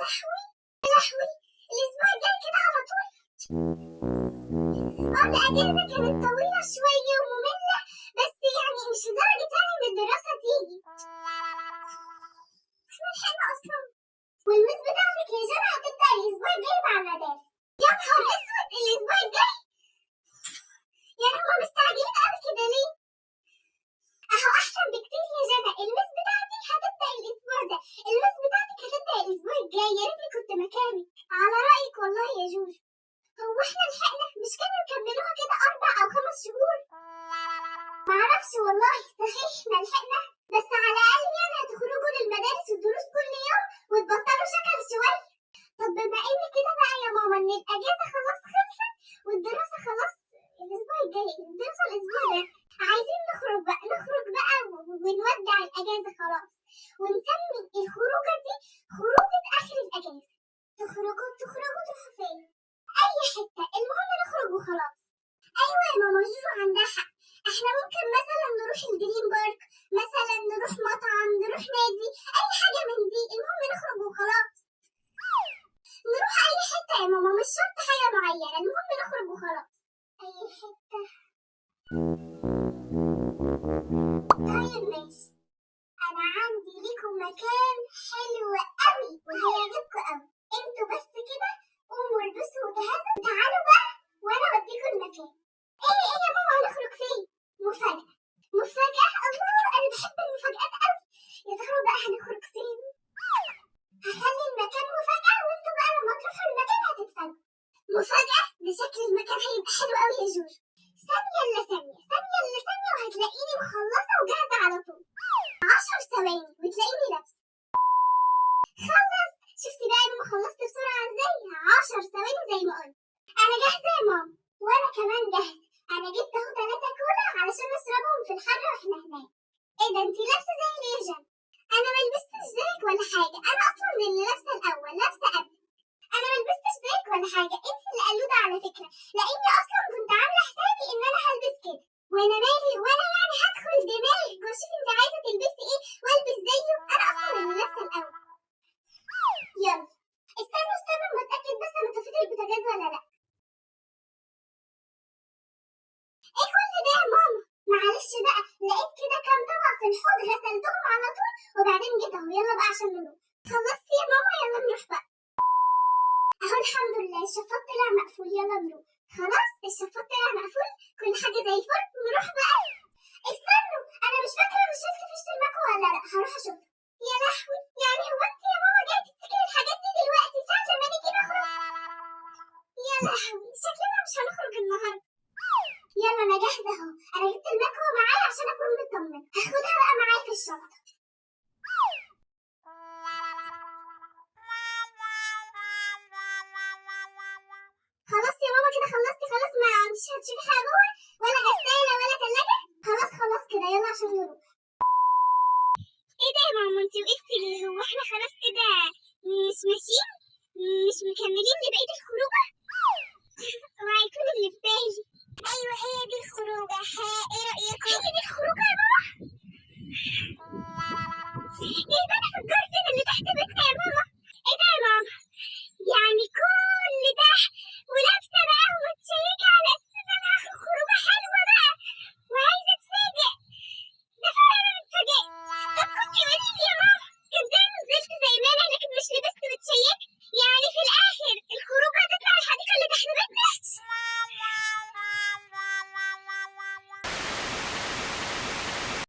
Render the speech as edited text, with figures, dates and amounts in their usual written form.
لهوي يا لهوي، الاسبوع الجاي كده على طول. الاجازة كانت طويلة شوية وممله، بس يعني مش لدرجة يعني ان الدراسة تيجي. احنا لحقنا اصلا. والمس بتاعتك يا جنى هتبدا الاسبوع الجاي مع المدارس. يا نهار اسود، الاسبوع الجاي؟ يعني هما مستعجلين قوي كده ليه؟ اهو احسن بكتير يا جنى، المس بتاعتي هتبدا الاسبوع ده، المس بتاعتك هتبدا الاسبوع الجاي، يا ريتني كنت مكانك. على رايك والله يا جوجو. هو احنا لحقنا؟ مش كانوا يكملوها كده 4 أو 5 شهور؟ معرفش والله. صحيح احنا لحقنا، بس على الاقل يعني هتخرجوا للمدارس والدروس كل يوم وتبطلوا شكل شوية. طب بما ان كده بقى يا ماما ان الاجازة خلاص خلصت والدراسة خلاص الاسبوع الجاي، الدراسة الاسبوع ده، عايزين نخرج بقى، نخرج بقى ونودع الاجازة خلاص، ونسمي الخروجه دي خروجه اخر الاجازة. تخرجوا تخرجوا تروحوا فين؟ اي حتة، المهم نخرج وخلاص. ايوه يا ماما جوجو عندها حق، احنا ممكن مثلا نروح الدريم بارك، مثلا نروح مطعم، نروح نادي، اي حاجة من دي، المهم نخرج وخلاص. نروح اي حتة يا ماما، مش شرط حاجة معينة، المهم نخرج وخلاص. اي حتة. طيب ماشي، انا عندي ليكم مكان حلو قوي وهيعجبكم قوي. انتوا بس كده قوموا البسوا وجهزوا وتعالوا بقى وانا اوديكم المكان. ايه ايه يا ماما هنخرج فين؟ مفاجأة. مفاجأة؟ الله، انا بحب المفاجآت قوي. يا ترى بقى هنخرج فين؟ هخلي المكان مفاجأة وانتوا بقى لما تروحوا المكان هتتفاجئوا. مفاجأة؟ ده شكل المكان هيبقى حلو قوي يا جوجو. ثانية الا ثانية، ثانية الا ثانية وهتلاقيني مخلصة وجاهزة على طول. 10 ثواني وتلاقيني لابسة. خلصت. شفتي بقى يا ماما خلصت بسرعة ازاي؟ 10 ثواني زي ما قلت. أنا جاهزة يا ماما. وأنا كمان جاهزة. أنا جبت أهو 3 كولا علشان نشربهم في الحر واحنا هناك. إيه ده انتي لابسة زي ليه يا جنى؟ أنا ما لبستش زيك ولا حاجة، أنا أصلا اللي لابسة الأول، لابسة قبل. أنا ما لبستش زيك ولا حاجة، انتي اللي قلودة على فكرة، لأني أصلا كنت عاملة حسابي إن أنا هلبس كده. وأنا مالي؟ وأنا يعني هدخل دماغك وأشوف انتي عايزة تلبسي إيه وألبس زيه؟ أنا أصلا اللي لابسة الأول. يلا استنوا استنوا اما اتاكد بس انا طفيت البوتاجاز ولا لا. ايه كل ده يا ماما؟ معلش بقى، لقيت كده كام طبق في الحوض غسلتهم على طول وبعدين جيت اهو. يلا بقى عشان نروح. خلصتي يا ماما؟ يلا نروح بقى. اهو الحمد لله الشفاط طلع مقفول، يلا نروح. خلاص الشفاط طلع مقفول، كل حاجة زي الفل، نروح بقى. استنوا، انا مش فاكره انا شلت فيشه المكوه ولا لا، هروح اشوف. يا لهوي، يعني هو انت يا ماما جاية تفتكري الحاجات دي دلوقتي ساعة لما نيجي نخرج؟ يا لهوي، شكلنا مش هنخرج النهارده. يلا انا جاهزة اهو، انا جبت المكوه معايا عشان اكون مطمنه، هاخدها بقى معايا في الشنطة. خلاص يا ماما كده خلصتي؟ خلاص ما عنديش هتشوفي حاجة جوه ولا غسالة ولا تلاجه؟ خلاص خلاص كده، يلا عشان نروح. ايه ده يا ماما انتي وقفتي ليه؟ هو احنا خلاص كده مش ماشيين؟ مش مكملين لبقية الخروجة؟ اوعى يكون اللي في بالي. ايوه هي دي الخروجة. ها ايه رأيكم؟ هي دي الخروجة يا ماما؟ ايه ده انا في الجاردن اللي تحت بيتنا.